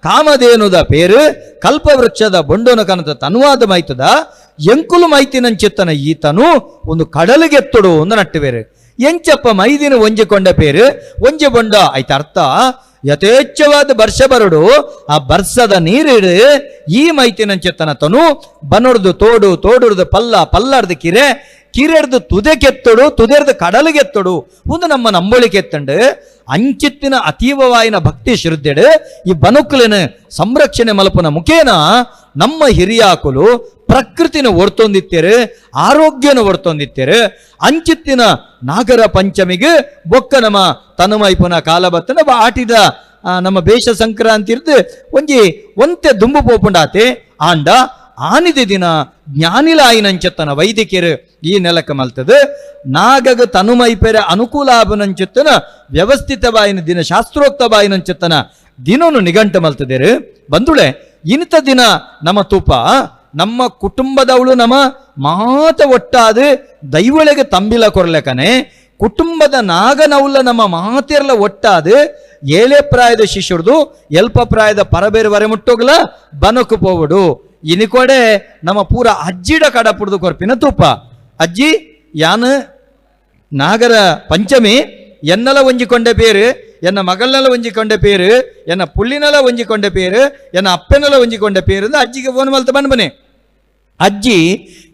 ಕಾಮಧೇನುದ ಪೇರು ಕಲ್ಪವೃಕ್ಷದ ಬೊಂಡೋನ ಕನತ ತನುವಾದ ಮೈತದ ಎಂಕುಲು ಮೈತಿನಂಚಿತ್ತನ ಈತನು ಒಂದು ಕಡಲಿಗೆತ್ತುಡು ಒಂದು ನಟ್ಟುವೇರು. ಎಂಚಪ್ಪ ಮೈದಿನ ಒಂಜಿ ಕೊಂಡ ಪೇರು ಒಂಜಿ ಬೊಂಡ ಆಯ್ತ ಅರ್ಥ ಯಥೇಚ್ಛವಾದ ವರ್ಷ ಬರಡು ಆ ಬರ್ಸದ ನೀರಿಡು ಈ ಮೈತಿನಂಚಿತ್ತನ ತನು ಬನೊಡ್ದು ತೋಡು ತೋಡುರ್ದು ಪಲ್ಲ ಪಲ್ಲಾರ್ದು ಕಿರೆ ಕಿರೆಡ್ದು ತುದೆ ಕೆತ್ತೊಡು ತುದೆರ್ದು ಕಡಲಿಗೆತ್ತೊಡು ಒಂದು ನಮ್ಮ ನಂಬೊಳಿಕೆತ್ತಂಡು ಅಂಚಿತ್ತಿನ ಅತೀವವಾಯಿನ ಭಕ್ತಿ ಶ್ರದ್ಧೆಡು ಈ ಬನುಕುಲಿನ ಸಂರಕ್ಷಣೆ ಮಲಪುನ ಮುಖೇನ ನಮ್ಮ ಹಿರಿಯಾಕುಲು ಪ್ರಕೃತಿನ ಒರ್ತೊಂದಿತ್ತೇರು, ಆರೋಗ್ಯನ ಒರ್ತೊಂದಿತ್ತೇರು. ಅಂಚಿತ್ತಿನ ನಾಗರ ಪಂಚಮಿಗೆ ಬೊಕ್ಕ ನಮ್ಮ ತನುಮೈಪುನ ಕಾಲ ಬತ್ತನ ಆಟಿದ ನಮ್ಮ ಬೇಷ ಸಂಕ್ರಾಂತಿ ಇರ್ದು ಒಂಜಿ ಒಂತೆ ದುಂಬು ಪೋಪುಂಡಾತೆ. ಆಂಡ ಆನಿದ ದಿನ ಜ್ಞಾನಿಲಾಯಿನಂಚೆತ್ತನ ವೈದಿಕರು ಈ ನೆಲಕ ಮಲ್ತದ ನಾಗಗ ತನುಮೈಪೆರೆ ಅನುಕೂಲ ಆಬನಂಚೆತ್ತನ ವ್ಯವಸ್ಥಿತ ಬಾಯಿನ ದಿನ ಶಾಸ್ತ್ರೋಕ್ತ ಬಾಯಿನಂಚೆತ್ತನ ದಿನನು ನಿಘಂಟು ಮಲ್ತದೇರು. ಬಂಧುಳೆ, ಇನಿತ ದಿನ ನಮ್ಮ ತೂಪ ನಮ್ಮ ಕುಟುಂಬದವಳು ನಮ್ಮ ಮಾತ ಒಟ್ಟಾದ ದೈವಳಿಗೆ ತಂಬಿಲ ಕೊರ್ಲೆಕನೆ ಕುಟುಂಬದ ನಾಗನವುಲ್ಲ ನಮ್ಮ ಮಾತೆರ್ಲ ಒಟ್ಟಾದ ಏಳೆ ಪ್ರಾಯದ ಶಿಷ್ಯರ್ದು ಎಲ್ಪ ಪ್ರಾಯದ ಪರಬೇರು ವರೆ ಮುಟ್ಟೋಗ್ಲ ಬನಕು ಪೋವಡು. ಇನಿಕೊಡೆ ನಮ್ಮ ಪೂರ ಅಜ್ಜಿಡ ಕಡ ಪುಡ್ದು ಕೊರ್ಪಿನ ತೂಪ ಅಜ್ಜಿ ಯಾನು ನಾಗರ ಪಂಚಮಿ ಎನ್ನಲ ಒಂಜಿಕೊಂಡ ಪೇರು, ಎನ್ನ ಮಗಳನ್ನೆಲ್ಲ ಒಂಜಿಕೊಂಡ ಪೇರು, ಎನ್ನ ಪುಳ್ಳಿನೆಲ್ಲ ಒಂಜಿಕೊಂಡ ಪೇರು, ಎನ್ನ ಅಪ್ಪನೆಲ್ಲ ಒಂಜಿಕೊಂಡ ಪೇರು ಅಂದ್ ಅಜ್ಜಿಗೆ ಫೋನ್ ಮಲ್ತ ಬನ್ಬನೆ. ಅಜ್ಜಿ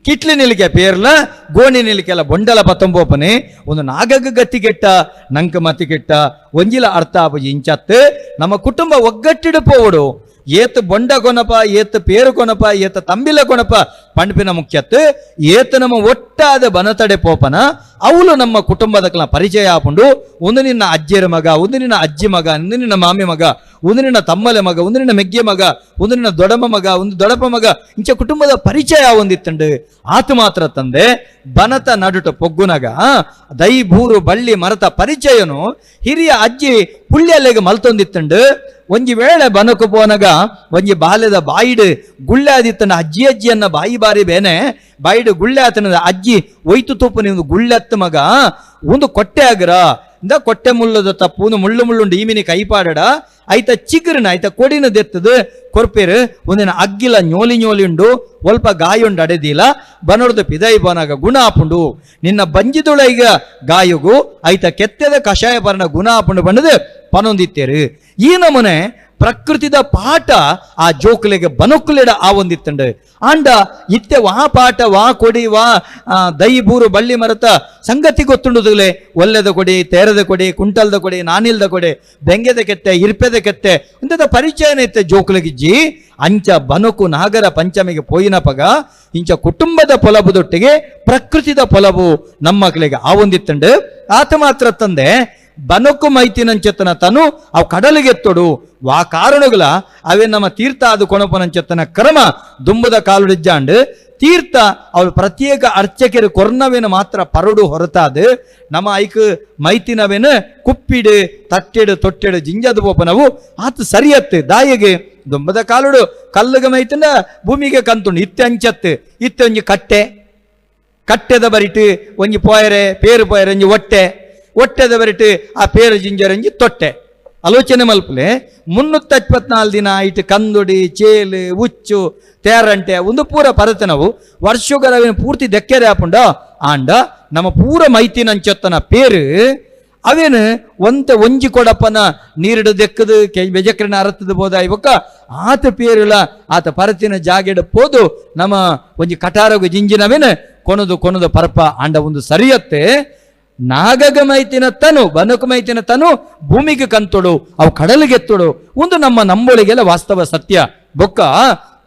ಕಿಟ್ಲಿ ನಿಲಿಕೆ ಪೇರ್ಲ ಗೋಣಿ ನಿಲಿಕೆಲ್ಲ ಬೊಂಡಲ ಪತ್ತೊಂಬೋಪನೆ ಒಂದು ನಾಗಗ ಗತಿ ಕೆಟ್ಟ ನಂಕ ಮತಿ ಕೆಟ್ಟ ಒಂಜಿಲ ಅರ್ಥ ಆಪುಜಿ. ಇಂಚತ್ತು ನಮ್ಮ ಕುಟುಂಬ ಒಗ್ಗಟ್ಟಿಡು ಪೋವಡು. ಏತ್ ಬೊಂಡ ಕೊನಪ, ಏತ್ ಪೇರು ಕೊನಪ, ಏತ ತಂಬಿಲ ಕೊನಪ ಪಂಡ್ಪಿನ ಮುಖ್ಯತ್ತು ಏತ್ ನಮ್ಮ ಒಟ್ಟಾದ ಬನತಡೆ ಪೋಪನ ಅವಳು ನಮ್ಮ ಕುಟುಂಬದ ಪರಿಚಯ ಆಪುಂಡು. ಒಂದು ನಿನ್ನ ಅಜ್ಜಿಯರ ಮಗ, ಒಂದು ನಿನ್ನ ಅಜ್ಜಿ ಮಗ, ಒಂದು ನಿನ್ನ ಮಾಮಿ ಮಗ, ಒಂದು ನಿನ್ನ ತಮ್ಮಲೆ ಮಗ, ಒಂದು ನಿನ್ನ ಮೆಗ್ಗೆ ಮಗ, ಒಂದು ನಿನ್ನ ದೊಡಮ ಮಗ, ಒಂದು ದೊಡಪ ಮಗ, ಇಂಚ ಕುಟುಂಬದ ಪರಿಚಯ ಒಂದಿತ್ತಂಡು. ಆತು ಮಾತ್ರ ತಂದೆ ಬನತ ನಡುಟ ಪೊಗ್ಗುನಗ ದೈ ಬೂರು ಬಳ್ಳಿ ಮರತ ಪರಿಚಯನು ಹಿರಿಯ ಅಜ್ಜಿ ಪುಳ್ಯಲೆಗೆ ಮಲ್ತೊಂದಿತ್ತಂಡು. ಒಂಜಿ ವೇಳೆ ಬನಕು ಪೋನಗ ಒಂಜಿ ಬಾಲ್ಯದ ಬಾಯಿಡು ಗುಳ್ಳೆ ಆದಿತ್ತಂಡ ಅಜ್ಜಿ ಅಜ್ಜಿಯನ್ನ ಬಾಯಿ ಬಾರಿ ಬೇನೆ ಬಾಯಿಡು ಗುಳ್ಳೆ ಆತನ ಅಜ್ಜಿ ಒಯ್ತು ತೂಪು ನೀವು ಗುಳ್ಳೆತ್ತು ಮಗ ಒಂದು ಕೊಟ್ಟೆ ಆಗರ ಇಂದ ಕೊಟ್ಟೆ ಮುಳ್ಳದ ತಪ್ಪು ಒಂದು ಮುಳ್ಳು ಮುಳ್ಳುಂಡು ಈಮಿನಿ ಕೈಪಾಡಡ ಐತ ಚಿಗುರಿನ ಐತ ಕೊಡಿನ ದೆತ್ತದು ಕೊರ್ಪೇರು ಒಂದಿನ ಅಗ್ಗಿಲ ñೋಲಿ ñೋಲಿ ಉಂಡು ಒಲ್ಪ ಗಾಯುಂಡು ಅಡೆದಿಲ್ಲ ಬನೊಡ್ದು ಪಿದೈ ಬನಾಗ ಗುಣ ಆಪುಂಡು ನಿನ್ನ ಬಂಜಿದುಳ ಈಗ ಗಾಯುಗು ಐತ ಕೆತ್ತೆದ ಕಷಾಯ ಪರಣ ಗುಣ ಆಪುಂಡು ಬಣ್ಣದು ಪನೊಂದಿತ್ತೇರು. ಈ ನಮೂನೆ ಪ್ರಕೃತಿದ ಪಾಠ ಆ ಜೋಕುಲೆಗೆ ಬನೊಕ್ಕುಲೆಡ ಆ ಒಂದಿತ್ತಂಡು. ಆಂಡ ಇತ್ತೆ ವಾ ಪಾಠ ವಾ ಕೊಡಿ ವಾ ದೈ ಬೂರು ಬಳ್ಳಿ ಮರತ ಸಂಗತಿ ಗೊತ್ತುಂಡುದುಲೆ ಒಲ್ಲೆದ ಕೊಡಿ ತೇರದ ಕೊಡಿ ಕುಂಟಲ್ದ ಕೊಡಿ ನಾನಿಲ್ದ ಕೊಡಿ ಬೆಂಗೆದ ಕೆತ್ತೆ ಇರ್ಪೆದ ಕೆತ್ತೆ ಇಂಥದ ಪರಿಚಯನ ಇತ್ತೆ ಜೋಕುಲೆಗಿಜ್ಜಿ. ಅಂಚ ಬನಕು ನಾಗರ ಪಂಚಮಿಗೆ ಪೋಯಿನ ಪಗ ಇಂಚ ಕುಟುಂಬದ ಪೊಲಬುದೊಟ್ಟಿಗೆ ಪ್ರಕೃತಿದ ಪೊಲಬು ನಮ್ಮ ಮಕ್ಕಳಿಗೆ ಆ ಒಂದಿತ್ತಂಡು. ಆತ ಮಾತ್ರ ತಂದೆ ಬನಕು ಮೈತಿನಂಚೆತ್ತನ ತನು ಅವು ಕಡಲಿಗೆತ್ತೊಡು ವಾ ಕಾರಣಗಳ ಅವೇ ನಮ್ಮ ತೀರ್ಥ ಅದು ಕೊಣಪನಂಚೆತ್ತನ ಕ್ರಮ ದುಂಬದ ಕಾಲುಡಿಜ್ಜಾಂಡು ತೀರ್ಥ ಅವಳು ಪ್ರತ್ಯೇಕ ಅರ್ಚಕರು ಕೊರ್ನವೇನು ಮಾತ್ರ ಪರಡು ಹೊರತಾದು ನಮ್ಮ ಐಕ್ ಮೈತಿನವೇನು ಕುಪ್ಪಿಡು ತಟ್ಟೆಡು ತೊಟ್ಟೆಡು ಜಿಂಜದು ಪೋಪನವು ಆತ ಸರಿಯತ್ತು. ದಾಯಿಗೆ ದುಂಬದ ಕಾಲುಡು ಕಲ್ಲುಗೆ ಮೈತಿನ ಭೂಮಿಗೆ ಕಂತುಂಡು ಇತ್ತೆ ಅಂಚತ್ತು ಇತ್ತೆ ಒಂಜಿ ಕಟ್ಟೆ ಕಟ್ಟೆದ ಬರಿಟು ಒಂಜಿ ಪೋಯರೆ ಪೇರು ಪೋಯರೆ ಒಂಜಿ ಒಟ್ಟೆ ಒಟ್ಟೆದ ಬರಿಟು ಆ ಪೇರು ಜಿಂಜರಂಜಿ ತೊಟ್ಟೆ ಆಲೋಚನೆ ಮಲ್ಪಲೆ 324 ದಿನ ಇಟ್ಟು ಕಂದುಡಿ ಚೇಲು ಉಚ್ಚು ತೇರಂಟೆ ಒಂದು ಪೂರ ಪರತೆ ನಾವು ವರ್ಷಗರವಿನ ಪೂರ್ತಿ ದೆಕ್ಕೆರೆ ಆಪುಂಡ. ಆಂಡ ನಮ್ಮ ಪೂರ ಮೈತಿನಂಚೊತ್ತನ ಪೇರು ಅವೇನು ಒಂತೆ ಒಂಜಿ ಕೊಡಪ್ಪನ ನೀರಿಡು ದೆಕ್ಕದು ಕೆ ಬೆಜಕ್ರನ ಅರತ್ತದ ಬೋದ ಇವಕ್ಕ ಆತ ಪೇರುಲ ಆತ ಪರತಿನ ಜಾಗೆಡ ಪೋದು ನಮ್ಮ ಒಂಜಿ ಕಟಾರಗು ಜಿಂಜಿನವೇನು ಕೊನದು ಕೊನದು ಪರಪ ಆಂಡ ಒಂದು ಸರಿಯತ್ತೆ. ನಾಗಗ ಮೈತಿನ ತನು ಬನಕು ಮೈತಿನ ತನು ಭೂಮಿಗೆ ಕಂತೊಡು ಅವು ಕಡಲಿಗೆತ್ತೊಡು ಒಂದು ನಮ್ಮ ನಂಬೊಳಿಗೆಲ್ಲ ವಾಸ್ತವ ಸತ್ಯ. ಬೊಕ್ಕ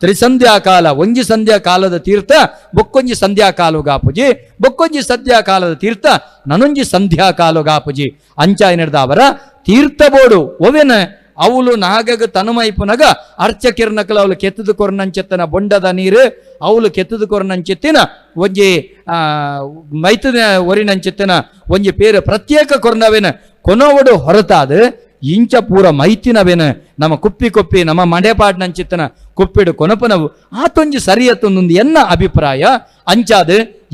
ತ್ರಿಸಂಧ್ಯಾ ಕಾಲ ಒಂಜಿ ಸಂಧ್ಯಾ ಕಾಲದ ತೀರ್ಥ ಬೊಕ್ಕೊಂಜಿ ಸಂಧ್ಯಾ ಕಾಲುಗಾಪುಜಿ ಬೊಕ್ಕೊಂಜಿ ಸಂಧ್ಯಾ ಕಾಲದ ತೀರ್ಥ ನನೊಂಜಿ ಸಂಧ್ಯಾ ಕಾಲುಗಾಪುಜಿ ಅಂಚಾಯ ನಡೆದ ಅವರ ತೀರ್ಥ ಬೋಡು ಒವೆನ ಅವಳು ನಾಗಗ ತನುಮೈಪುನಗ ಅರ್ಚಕಿರ್ನಕಲ ಅವಳು ಕೆತ್ತದ ಕೊರ್ನಂಚೆತ್ತನ ಬೊಂಡದ ನೀರು ಅವಳು ಕೆತ್ತದ ಕೊರ್ನಂಚೆತ್ತಿನ ಒಂಜಿ ಮೈತದ ಒರಿನಂಚೆತ್ತಿನ ಒಂಜಿ ಪೇರು ಪ್ರತ್ಯೇಕ ಕೊರ್ನವೇನ ಕೊನೋವಡು ಹೊರತಾದ ಇಂಚ ಪೂರ ಮೈತಿನವೇನ ನಮ್ಮ ಕುಪ್ಪಿ ಕುಪ್ಪಿ ನಮ್ಮ ಮಂಡೆಪಾಡ್ನಂಚಿತ್ತನ ಕುಪ್ಪಿಡು ಕೊನಪನವು ಆತೊಂಜಿ ಸರಿಯತ್ತೊಂದೊಂದು ಎನ್ನ ಅಭಿಪ್ರಾಯ. ಅಂಚಾದ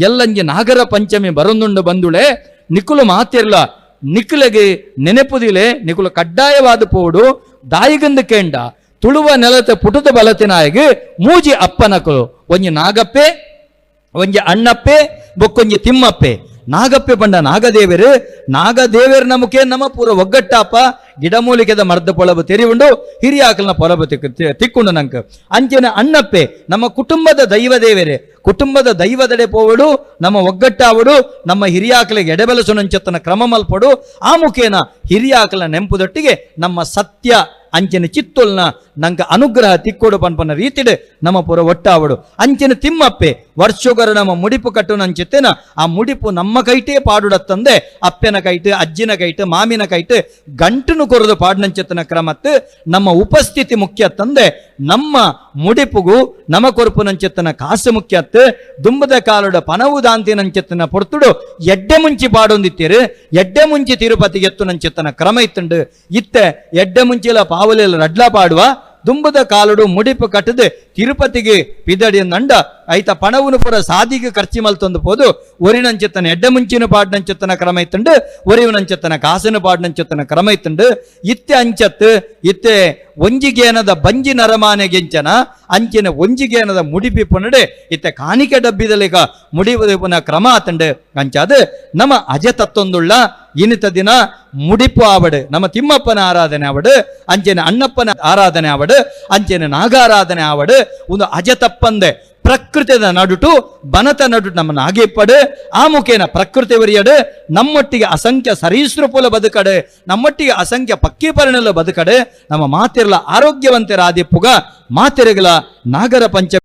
ಎಲ್ಲಂಜಿ ನಾಗರ ಪಂಚಮಿ ಬರೊಂದುಂಡು ಬಂದುಳೆ ನಿಕುಲು ಮಾತಿರ್ಲ ನಿಕ್ಕುಲೆಗೆ ನೆನೆಪುದಿಲೆ ನಿಕುಲು ಕಡ್ಡಾಯವಾದ ಪೋಡು ದಾಯಿಗಂದು ಕೇಂಡ ತುಳುವ ನೆಲತೆ ಪುಟದ ಬಲತಿನಾಯಗ್ ಮೂಜಿ ಅಪ್ಪನಕುಲು, ಒಂಜಿ ನಾಗಪ್ಪೆ, ಒಂಜಿ ಅಣ್ಣಪ್ಪೆ, ಬೊಕ್ಕೊಂಜಿ ತಿಮ್ಮಪ್ಪೆ. ನಾಗಪ್ಪೆ ಪಂಡ ನಾಗದೇವರು, ನಾಗದೇವರು ನಮಕೆ ನಮ್ಮ ಪೂರ ಒಗ್ಗಟ್ಟಾಪ ಗಿಡಮೂಲಿಕೆದ ಮರ್ದ ಪೊಳಬು ತೆರಿವುಂಡು, ಹಿರಿಯಾಕಲ್ನ ಪೊಲಬು ತಿಕ್ಕೊಂಡು ನಂಕ. ಅಂಚಿನ ಅಣ್ಣಪ್ಪೆ ನಮ್ಮ ಕುಟುಂಬದ ದೈವ ದೇವರೇ, ಕುಟುಂಬದ ದೈವದಡೆ ಪೋವಡು, ನಮ್ಮ ಒಗ್ಗಟ್ಟಾವಡು, ನಮ್ಮ ಹಿರಿಯಾಕಲಿಗೆ ಎಡೆಬಲಸುನಂಚತ್ತನ ಕ್ರಮ ಮಲ್ಪಡು. ಆ ಮುಖೇನ ಹಿರಿಯಾಕಲ ನೆಂಪುದೊಟ್ಟಿಗೆ ನಮ್ಮ ಸತ್ಯ ಅಂಚಿನ ಚಿತ್ತೊಲ್ನ ನಂಗೆ ಅನುಗ್ರಹ ತಿಕ್ಕೋಡು ಪನ್ಪನ ರೀತಿಡು ನಮ್ಮ ಪೂರ ಒಟ್ಟಾವಡು. ಅಂಚಿನ ತಿಮ್ಮಪ್ಪೆ ವರ್ಷೊಗರ ನಮ್ಮ ಮುಡಿಪು ಕಟ್ಟು ನಂಚಿತ್ತೇನ, ಆ ಮುಡಿಪು ನಮ್ಮ ಕೈಟೇ ಪಾಡುಡತ್ತಂದೆ ಅಪ್ಪನ ಕೈಟು, ಅಜ್ಜಿನ ಕೈಟು, ಮಾಮಿನ ಕೈಟು ಗಂಟನು ಕೊರದು ಪಾಡ್ನಂಚಿತ್ತನ ಕ್ರಮತ್ತು ನಮ್ಮ ಉಪಸ್ಥಿತಿ ಮುಖ್ಯ ತಂದೆ ನಮ್ಮ ಮುಡಿಪುಗು ನಮ ಕೊರಪು ನಂಚಿತ್ತನ ಕಾಸು ಮುಖ್ಯತ್ತು. ದುಂಬದ ಕಾಲುಡ ಪನವು ದಾಂತಿ ನಂಚಿತ್ತನ ಪೊರ್ತುಡು ಎಡ್ಡೆ ಮುಂಚಿ ಪಾಡೊಂದಿತ್ತೀರು, ಎಡ್ಡೆ ಮುಂಚಿ ತಿರುಪತಿಗೆ ಎತ್ತು ನಂಚಿತ್ತನ ಕ್ರಮ ಇತ್ತುಂಡು. ಇತ್ತೆ ಎಡ್ಡೆ ಮುಂಚಿಲ ಪಾವಲಿಲ ರಡ್ಲ ಪಾಡುವ ದುಂಬದ ಕಾಲುಡು ಮುಡಿಪು ಕಟ್ಟದು ತಿರುಪತಿಗೆ ಪಿದಡಿ ನಂಡ ಐತ ಪಣವುನು ಪೂರ ಸಾದಿಗೆ ಖರ್ಚಿ ಮಲ್ತೊಂದು ಪೋದು ಒರಿನಂಚಿತ್ತನ ಎಡ್ಡೆ ಮುಂಚಿನ ಪಾಡ್ನಂಚಿತ್ತನ ಕ್ರಮ ಇತ್ತುಂಡು, ಒರಿವಿನಂಚಿತ್ತನ ಕಾಸಿನ ಪಾಡ್ನಂಚಿತ್ತನ ಕ್ರಮ ಇತ್ತುಂಡು. ಇತ್ತೆ ಅಂಚತ್ತು ಇತ್ತೆ ಒಂಜಿಗೇನದ ಬಂಜಿ ನರಮಾನೆ ಗೆಂಚನ ಅಂಚಿನ ಒಂಜಿಗೇನದ ಮುಡಿಪಿ ಪುನಡೆ ಇತ್ತೆ ಕಾಣಿಕೆ ಡಬ್ಬಿದಲಿಕ ಮುಡಿಪುನ ಕ್ರಮ ಆತಂಡು. ಅಂಚಾದ ನಮ್ಮ ಅಜ ತತ್ತೊಂದುಳ್ಳ ಇನಿತ ದಿನ ಮುಡಿಪು ಆವಡು, ನಮ್ಮ ತಿಮ್ಮಪ್ಪನ ಆರಾಧನೆ ಆವಡು, ಅಂಚಿನ ಅಣ್ಣಪ್ಪನ ಆರಾಧನೆ ಆವಡು, ಅಂಚಿನ ನಾಗಾರಾಧನೆ ಆವಡು, ಒಂದು ಅಜ ತಪ್ಪಂದೆ ಪ್ರಕೃತಿದ ನಡುಟು ಬನತ ನಡುಟು ನಮ್ಮ ನಾಗೇಪಡು. ಆ ಮುಖೇನ ಪ್ರಕೃತಿ ವರಿಯಡು ನಮ್ಮೊಟ್ಟಿಗೆ ಅಸಂಖ್ಯ ಸರೀಸೃಪುಲ ಬದುಕಡು, ನಮ್ಮೊಟ್ಟಿಗೆ ಅಸಂಖ್ಯ ಪಕ್ಕಿ ಪರಿಣಲ ಬದುಕಡು, ನಮ್ಮ ಮಾತಿರಲ ಆರೋಗ್ಯವಂತರ ಆದಿಪ್ಪುಗ ಮಾತಿರಗಲ ನಾಗರ ಪಂಚ.